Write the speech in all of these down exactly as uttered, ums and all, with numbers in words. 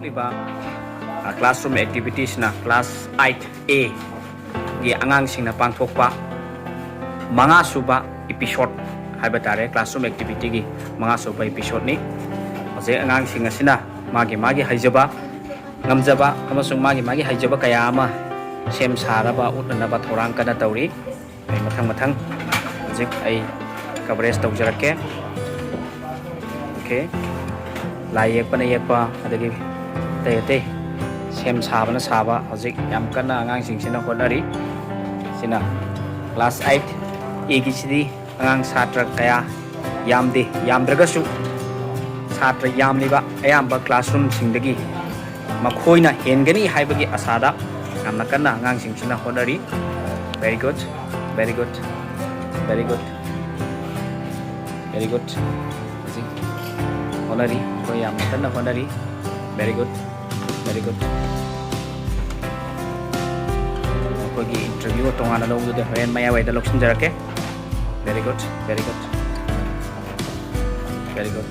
ꯂꯤꯕ classroom activitiesꯅ class eight A ꯒꯤ ꯑꯉꯥꯡꯁꯤꯡꯅ ꯄꯥꯡꯊꯣꯛꯄ ꯃꯉꯥ ꯁꯨꯕ episode ꯍꯥꯏꯕ ꯇꯥꯔꯦ꯫ Classroom activityꯒꯤ ꯃꯉꯥ ꯁꯨꯕ episodeꯅꯤ꯫ ꯍꯧꯖꯤꯛ ꯑꯉꯥꯡꯁꯤꯡ ꯑꯁꯤꯅ ꯃꯥꯒꯤ ꯃꯥꯒꯤ ꯍꯩꯖꯕ, ꯉꯝꯖꯕ ꯑꯃꯁꯨꯡ ꯃꯥꯒꯤ ꯃꯥꯒꯤ ꯍꯩꯖꯕ ꯀꯌꯥ ꯑꯃ ꯁꯦꯝ ꯁꯥꯔꯕ ꯎꯠꯅꯅꯕ ꯊꯧꯔꯥꯡ ꯀꯟꯅ ꯇꯧꯔꯤ꯫ ꯑꯩ ꯃꯊꯪ ꯃꯊꯪ ꯍꯧꯖꯤꯛ ꯑꯩ coverage ꯇꯧꯖꯔꯛꯀꯦ꯫ Okay, ꯂꯥꯏ ꯌꯦꯛꯄꯅ ꯌꯦꯛꯄ, ꯑꯗꯒꯤ ꯑꯇꯩ ꯑꯇꯩ ꯁꯦꯝ ꯁꯥꯕꯅ ꯁꯥꯕ ꯍꯧꯖꯤꯛ ꯌꯥꯝ ꯀꯟꯅ ꯑꯉꯥꯡꯁꯤꯡꯁꯤꯅ ꯍꯣꯠꯅꯔꯤ꯫ ꯁꯤꯅ class eight A ꯒꯤꯁꯤꯗꯤ ꯑꯉꯥꯡ ꯁꯥꯇ꯭ꯔ ꯀꯌꯥ ꯌꯥꯝꯗꯦ, ꯌꯥꯝꯗ꯭ꯔꯒꯁꯨ ꯁꯥꯇ꯭ꯔ ꯌꯥꯝꯂꯤꯕ ꯑꯌꯥꯝꯕ classroomꯁꯤꯡꯗꯒꯤ ꯃꯈꯣꯏꯅ ꯍꯦꯟꯒꯅꯤ ꯍꯥꯏꯕꯒꯤ ꯑꯁꯥꯗ ꯌꯥꯝꯅ ꯀꯟꯅ ꯑꯉꯥꯡꯁꯤꯡꯁꯤꯅ ꯍꯣꯠꯅꯔꯤ꯫ Very good, very good, very good, very good꯫ ꯍꯧꯖꯤꯛ ꯍꯣꯠꯅꯔꯤ, ꯑꯩꯈꯣꯏ ꯌꯥꯝꯅ ꯀꯟꯅ ꯍꯣꯠꯅꯔꯤ꯫ Very good, very good꯫ ꯑꯩꯈꯣꯏꯒꯤ interview ꯇꯣꯉꯥꯟꯅ ꯂꯧꯕꯗꯨꯗꯤ ꯍꯣꯔꯦꯟ ꯃꯌꯥꯏꯋꯥꯏꯗ ꯂꯧꯁꯤꯟꯖꯔꯛꯀꯦ꯫ Very good, very good, very good꯫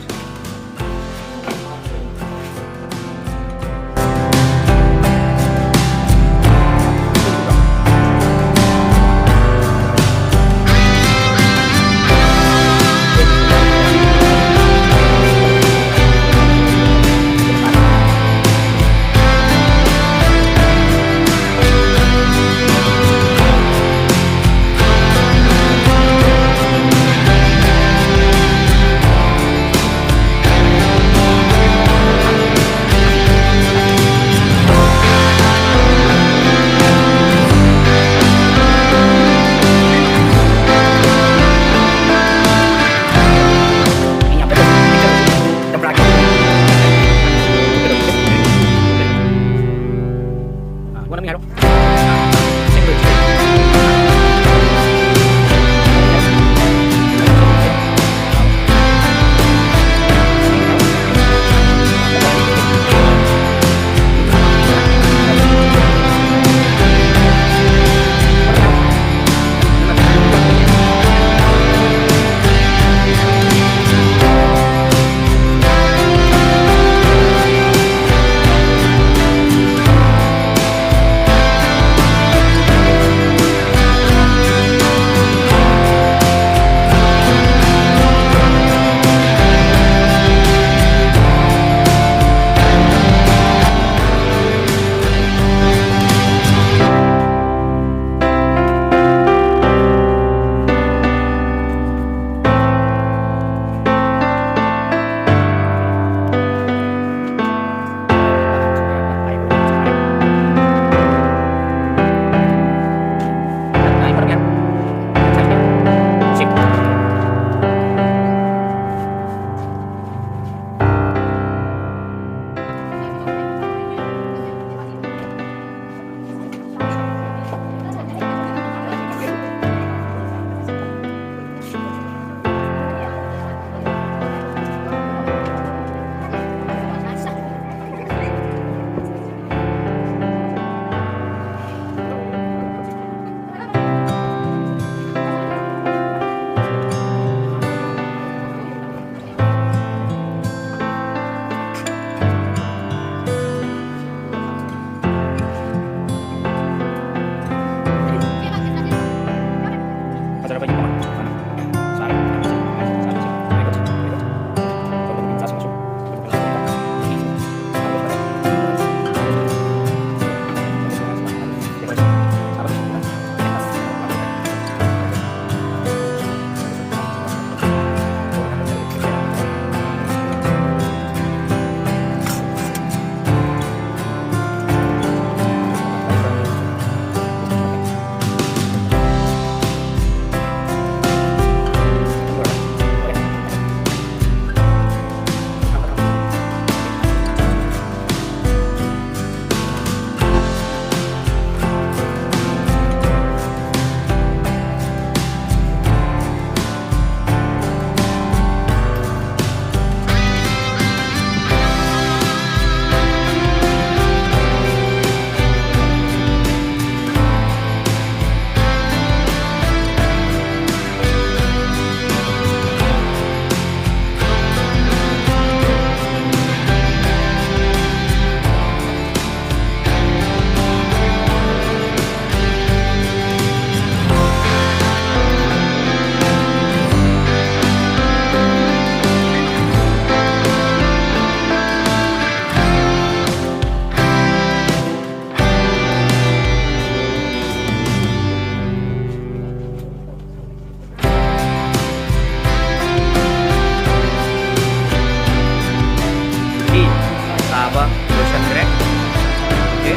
ꯂꯣꯏꯁꯟꯈ꯭ꯔꯦ꯫ ꯑꯣꯀꯦ꯫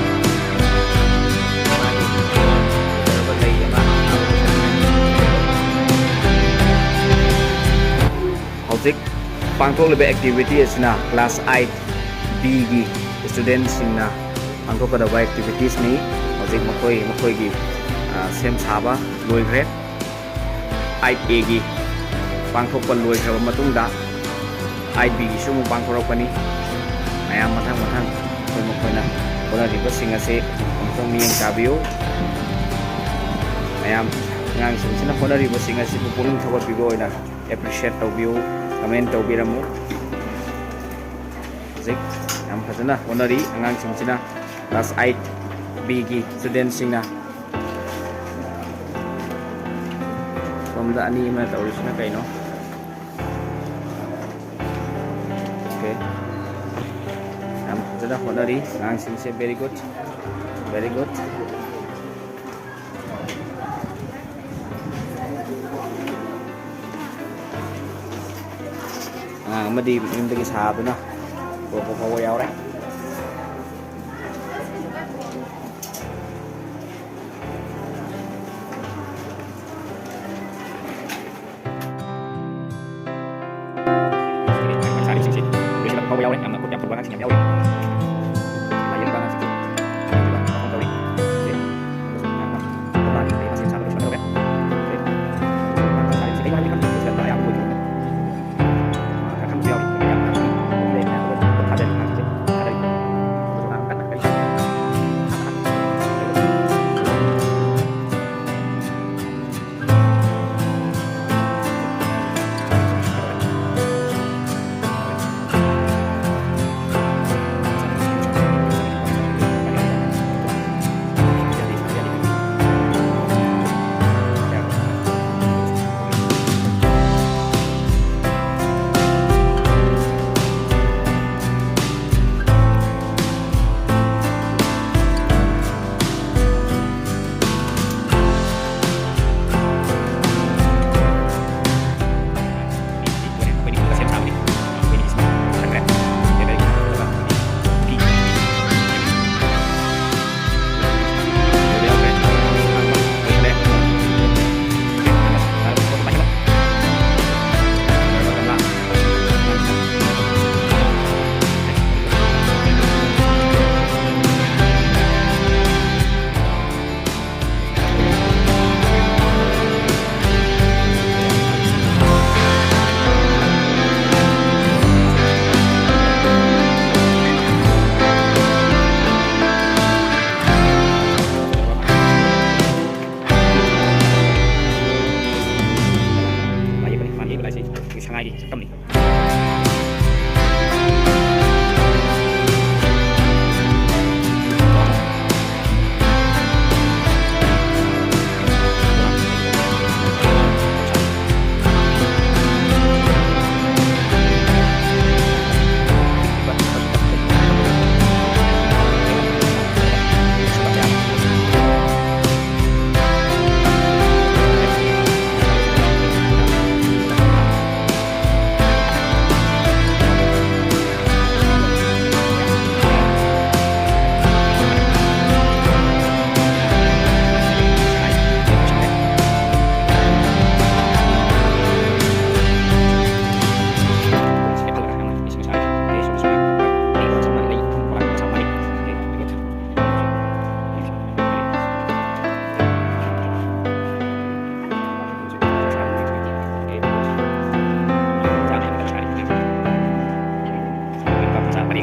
ꯃꯥꯒꯤ ꯐꯖꯕ ꯂꯩ ꯑꯃ꯫ ꯍꯧꯖꯤꯛ ꯄꯥꯡꯊꯣꯛꯂꯤꯕ ꯑꯦꯛꯇꯤꯚꯤꯇꯤ ꯑꯁꯤꯅ ꯀ꯭ꯂꯥꯁ ꯑꯥꯏꯠ ꯕꯤꯒꯤ ꯁ꯭ꯇꯨꯗꯦꯟꯠꯁꯤꯡꯅ ꯄꯥꯡꯊꯣꯛꯀꯗꯕ ꯑꯦꯛꯇꯤꯚꯤꯇꯤꯁꯅꯤ꯫ ꯍꯧꯖꯤꯛ ꯃꯈꯣꯏ ꯃꯈꯣꯏꯒꯤ, ꯑ, ꯁꯦꯝ ꯁꯥꯕ ꯂꯣꯏꯈ꯭ꯔꯦ꯫ ꯑꯥꯏꯠ ꯑꯦꯒꯤ ꯄꯥꯡꯊꯣꯛꯄ ꯂꯣꯏꯈ꯭ꯔꯕ ꯃꯇꯨꯡꯗ, ꯑꯥꯏꯠ ꯕꯤꯒꯤꯁꯨ ꯑꯃꯨꯛ ꯄꯥꯡꯊꯣꯔꯛꯄꯅꯤ꯫ ꯃꯌꯥꯝ ꯃꯊꯪ ꯃꯊꯪ ꯑꯩꯈꯣꯏ ꯃꯈꯣꯏꯅ ꯍꯣꯠꯅꯔꯤꯕꯁꯤꯡ ꯑꯁꯤ ꯑꯃꯨꯛꯇꯪ ꯃꯤꯠꯌꯦꯡ ꯇꯥꯕꯤꯌꯨ꯫ ꯃꯌꯥꯝ ꯑꯉꯥꯡꯁꯤꯡꯁꯤꯅ ꯍꯣꯠꯅꯔꯤꯕꯁꯤꯡ ꯑꯁꯤꯕꯨ ꯄꯨꯛꯅꯤꯡ ꯊꯧꯒꯠꯄꯤꯕ ꯑꯣꯏꯅ ꯑꯦꯄ꯭ꯔꯤꯁꯤꯌꯦꯠ ꯇꯧꯕꯤꯌꯨ, ꯀꯃꯦꯟ ꯇꯧꯕꯤꯔꯝꯃꯨ꯫ ꯍꯧꯖꯤꯛ ꯌꯥꯝ ꯐꯖꯅ ꯍꯣꯠꯅꯔꯤ ꯑꯉꯥꯡꯁꯤꯡꯁꯤꯅ, ꯀ꯭ꯂꯥꯁ ꯑꯥꯏꯠ ꯕꯤꯒꯤ ꯁ꯭ꯇꯨꯗꯦꯟꯠꯁꯤꯡꯅ꯫ ꯁꯣꯝꯗ ꯑꯅꯤ ꯑꯃ ꯇꯧꯔꯤꯁꯤꯅ ꯀꯩꯅꯣ? ꯑꯣꯀꯦ꯫ ꯌꯥꯝ ꯐꯖꯅ ꯍꯣꯠꯅꯔꯤ ꯑꯉꯥꯡꯁꯤꯡꯁꯦ꯫ Very good, very good꯫ ꯑꯉꯥꯡ ꯑꯃꯗꯤ ꯃꯌꯨꯝꯗꯒꯤ ꯁꯥꯗꯨꯅ ꯄꯨꯔꯛꯄ ꯐꯥꯎꯕ ꯌꯥꯎꯔꯦ꯫ ꯁꯥꯔꯤꯕꯁꯤꯡꯁꯤ ꯂꯣꯏꯁꯤꯜꯂꯛꯄ ꯐꯥꯎꯕ ꯌꯥꯎꯔꯦ꯫ ꯌꯥꯝꯅ ꯈꯨꯠ ꯌꯥꯝ ꯊꯨꯕ ꯑꯉꯥꯡꯁꯤꯡ ꯌꯥꯝ ꯌꯥꯎꯔꯤ꯫ ꯂꯥꯏ ꯌꯦꯛꯂꯤꯕ ꯑꯉꯥꯡꯁꯤꯡꯁꯤ ꯌꯥꯝꯅ ꯃꯑꯣꯡ ꯇꯧꯔꯤ꯫ ꯁꯤ ꯑꯃꯁꯨꯡ ꯌꯥꯝꯅ ꯊꯧꯅꯥꯒꯤ ꯀꯩ ꯃꯁꯦꯝ ꯁꯥꯕ ꯂꯣꯏꯁꯤꯟꯒꯗꯧꯔꯦ꯫ ꯁꯤ ꯁꯥꯔꯤꯕꯁꯤ ꯀꯩ ꯋꯥꯠꯂꯤ ꯈꯪꯗꯦ꯫ ꯁꯤꯗ ꯑꯌꯥꯝꯕ ꯑꯣꯏꯈꯤꯕꯅꯤ꯫ ꯈꯔ ꯈꯪꯕꯁꯨ ꯌꯥꯎꯔꯤ꯫ ꯌꯥꯝꯅ ꯈꯪꯕ ꯂꯩ꯫ ꯊꯥꯖꯔꯤ ꯑꯉꯥꯡꯁꯤꯡꯁꯦ꯫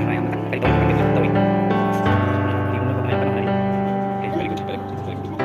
ꯀꯔꯤ ꯇꯧꯔꯤꯅꯣ ꯈꯪꯗꯦ, ꯇꯧꯔꯤ꯫ ꯀꯔꯤꯒꯨꯝꯕ ꯀꯃꯥꯏꯅ ꯇꯧꯔꯝꯃꯅꯤ? Okay, very good, very good, very good.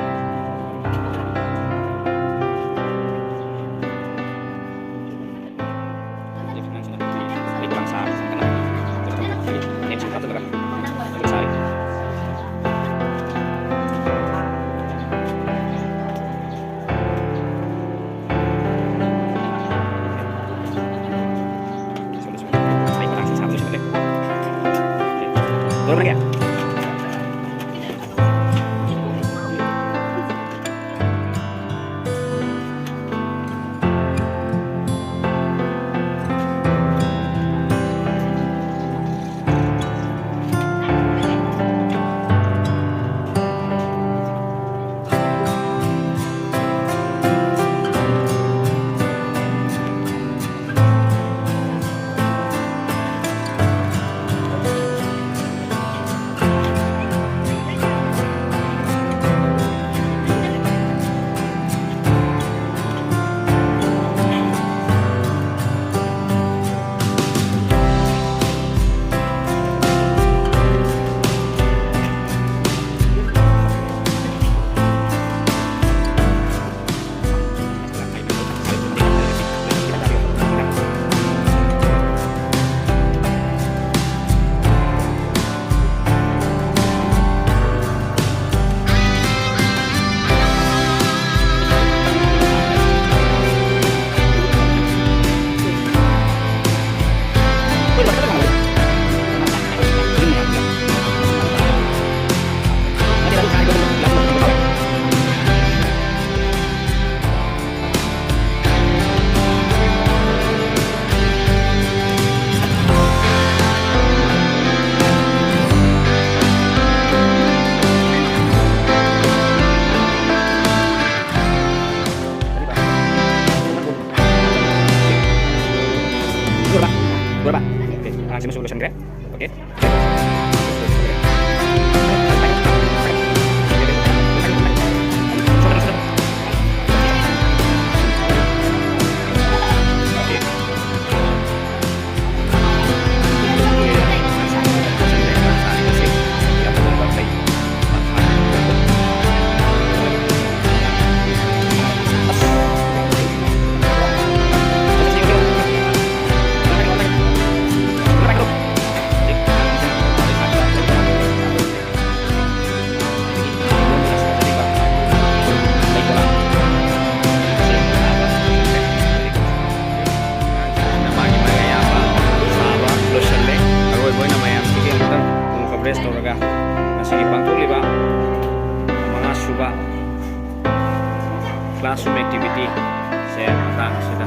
ꯂꯣꯏꯔꯕ? ꯂꯣꯏꯔꯕ? Okay, ꯑꯉꯥꯡꯁꯤꯃꯁꯨ ꯂꯣꯏꯁꯤꯟꯈ꯭ꯔꯦ꯫ Okay. ꯉꯁꯤꯒꯤ ꯄꯥꯡꯊꯣꯛꯂꯤꯕ ꯃꯉꯥ ꯁꯨꯕ classroom activity ꯁꯦ ꯃꯇꯥꯡ ꯑꯁꯤꯗ